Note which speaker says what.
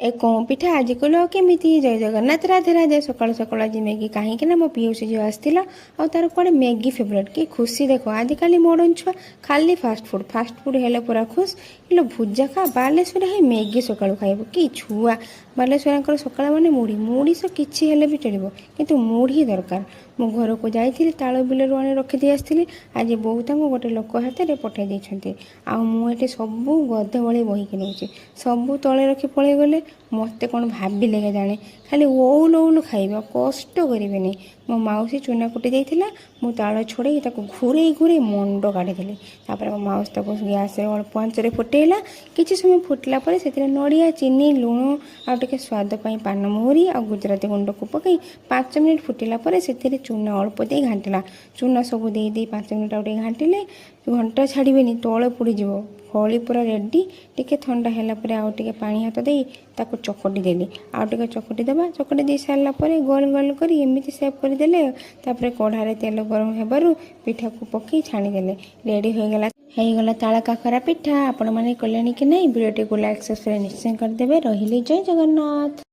Speaker 1: ଏ କେଉଁ ପିଠା ଆଜି କଲୁ ଆଉ କେମିତି? ଜୟ ଜଗନ୍ନାଥ, ରାଧେ ରାଧେ। ସକାଳୁ ସକାଳୁ ଆଜି ମ୍ୟାଗି, କାହିଁକି ନା ମୋ ପିଉସୀ ଝିଅ ଆସିଥିଲା ଆଉ ତାର କୁଆଡ଼େ ମ୍ୟାଗି ଫେଭରେଟ୍। କି ଖୁସି ଦେଖ। ଆଜିକାଲି ମଡ଼ର୍ଣ୍ଣ ଛୁଆ ଖାଲି ଫାଷ୍ଟଫୁଡ଼, ଫାଷ୍ଟଫୁଡ଼ ହେଲେ ପୁରା ଖୁସ୍। ହେଲେ ଭୁଜା ଖା, ବାଲେଶ୍ୱର ହେଇ ମ୍ୟାଗି ସକାଳୁ ଖାଇବ କି ଛୁଆ। ବାଲେଶ୍ୱରଙ୍କର ସକାଳ ମାନେ ମୁଢ଼ି। ମୁଢ଼ି ସହ କିଛି ହେଲେ ବି ଚଳିବ, କିନ୍ତୁ ମୁଢ଼ି ଦରକାର। ମୁଁ ଘରକୁ ଯାଇଥିଲି, ତାଳ ବିଲରୁ ଆଣି ରଖିଦେଇ ଆସିଥିଲି। ଆଜି ବୋଉ ତାଙ୍କୁ ଗୋଟେ ଲୋକ ହାତରେ ପଠାଇ ଦେଇଛନ୍ତି। ଆଉ ମୁଁ ଏଠି ସବୁ ଗଧ ଭଳି ବୋହିକି ନେଉଛି। ସବୁ ତଳେ ରଖି ପଳେଇ ଗଲେ। ମୋତେ କ'ଣ ଭାବିଲେ କେଜାଣି? ଖାଲି ଓଉଲ ଓଉଲ ଖାଇବେ, କଷ୍ଟ କରିବେନି। ମୋ ମାଉସୀ ଚୁନା କୁଟି ଦେଇଥିଲା। ମୁଁ ତାଳ ଛଡ଼େଇ ତାକୁ ଘୁରେଇ ଘୁରେଇ ମୁଣ୍ଡ କାଢ଼ିଦେଲି। ତାପରେ ମୋ ମାଉସୀ ତାକୁ ଗ୍ୟାସରେ ଅଳ୍ପ ଆଞ୍ଚରେ ଫୁଟେଇଲା। କିଛି ସମୟ ଫୁଟିଲା ପରେ ସେଥିରେ ନଡ଼ିଆ, ଚିନି, ଲୁଣ ଆଉ ଟିକେ ସ୍ୱାଦ ପାଇଁ ପାନମହୁରି ଆଉ ଗୁଜୁରାତି ଗୁଣ୍ଡକୁ ପକାଇ 5 ମିନିଟ୍ ଫୁଟିଲା ପରେ ସେଥିରେ ଚୁନା ଅଳ୍ପ ଦେଇ ଘାଣ୍ଟିଲା। ଚୁନା ସବୁ ଦେଇ ଦେଇ 5 ମିନିଟ୍ ଆଉ ଟିକେ ଘାଣ୍ଟିଲେ। ଘଣ୍ଟା ଛାଡ଼ିବେନି, ତଳେ ପୋଡ଼ିଯିବ। ଖଳି ପୁରା ରେଡ଼ି। ଟିକେ ଥଣ୍ଡା ହେଲା ପରେ ଆଉ ଟିକେ ପାଣି ହାତ ଦେଇ ତାକୁ ଚକଟି ଦେଲି। ଆଉ ଟିକେ ଚକଟି ଦେବା। ଚକଟି ଦେଇ ସାରିଲା ପରେ ଗୋଲ ଗୋଲ କରି ଏମିତି ସେପ୍ କରିଦେଲେ। ତାପରେ କଢ଼ାରେ ତେଲ ଗରମ ହେବାରୁ ପିଠାକୁ ପକାଇ ଛାଣିଦେଲେ। ରେଡ଼ି ହୋଇଗଲା, ହେଇଗଲା ତାଳ କାକରା ପିଠା। ଆପଣମାନେ କଲେଣି କି ନାହିଁ? ଭିଡ଼ିଓଟିକୁ ଲାଇକ୍, ସବସ୍କ୍ରାଇବ୍ ନିଶ୍ଚୟ କରିଦେବେ। ରହିଲି, ଜୟ ଜଗନ୍ନାଥ।